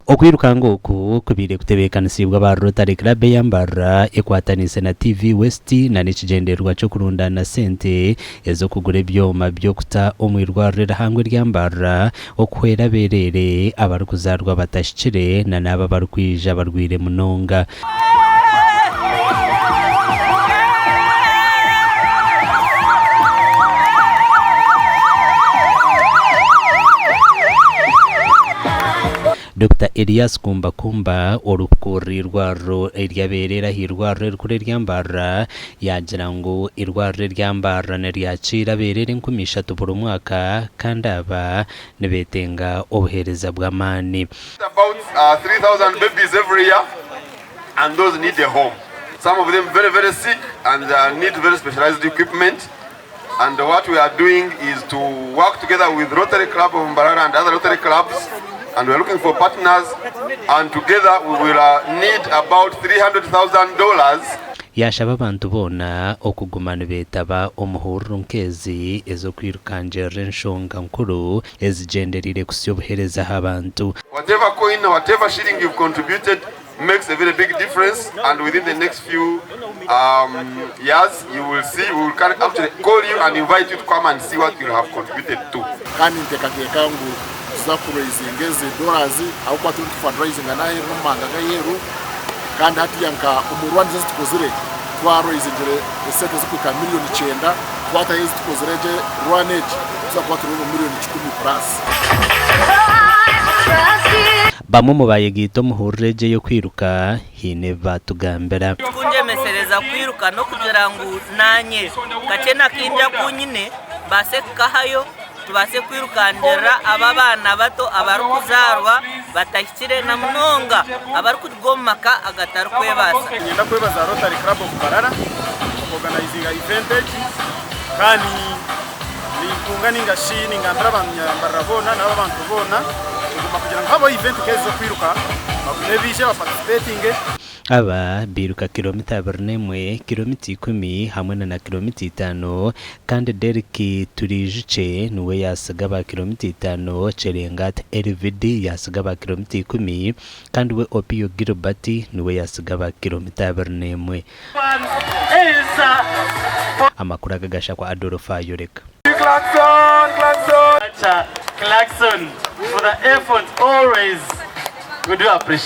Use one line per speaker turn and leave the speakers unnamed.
Okwirukanga oku kubaire kutebeekanisiibwe aba Rotary Club eya Mbarara ekwataniise na TV West na n'ekigyendererwa ky'okurundaana sente ez'okugura ebyoma by'okuta omu irwariro erihango erya Mbarara okuhwera abeereere abarikuzaarwa batahikire na n'abo abarikwija barwaire munonga. Dokita Elias Kumbakumba orikukurira eirwariro ery'abeereere aha irwariro erikuru erya Mbarara yaagira ngu eirwariro erya Mbarara niryakiira abeereere 3000 buri mwaka kandi aba nibeetenga obuheereza bw'amaani.
About 3000 babies every year and those need a home. Some of them very very sick and need very specialized equipment and what we are doing is to work together with Rotary Club of Mbarara and other Rotary clubs and we are looking for partners and together we will need about $300,000.
Yaashaba abantu boona okuguma nibeetaba omu hururu nk'ezi ez'okwirukangirira enshonga nkuru ezigyendereire kuhitsya obuheereza aha bantu.
Whatever coin, whatever shilling you've contributed makes a very big difference and within the next few um, years you will see, we will actually call you and invite you to come and see what you have contributed to.
Kandi ninteekateeka ngu nituza kuraizinga ezi dollars ahabw'okuba turiyo nitufundraisinga n'aheeru n'omu mahanga g'aheeru kandi hatiiya nka omu run ezi tukozire twaraizingyire esente zirikuhika miriyoni kyenda twataho ezi tukozire gye run egi nituza kuba turi omu miriyoni kikumi plus.
Bamwe omu bayegaita omu hururu egi ey'okwiruka haine ebi baatugambira.
Ekikungyemesereza kwiruka n'okugira ngu naanye kakye na kaingi aku nyine mbaase kukahayo tubaase kwirukangirira abo abaana bato abarikuzaarwa batahikire na munonga abarikuruga omu maka agatarikwebaasa.
Niinyenda kwebaza Rotary Club of Mbarara okuorganizinga event egi kandi ninkunga ninga shi ningambira abanyambarara boona n'aba abantu boona kuguma kugira ngu habaho event nk'ezi ez'okwiruka bagume baije baparticipatinge.
Aba bairuka kilomita 21, kilomita ikumi hamwe na na kilomita itaano kandi Derrick Turiijukye niwe yaatsiga aba kilomita itaano, Cherengat Elvid yaatsiga aba kilomita ikumi kandi we Opio Gilbert niwe yaatsiga aba kilomita 21. Amakuru aga gashakwa Adolf Ayoreka.
Clarkson for the effort always we do appreciate.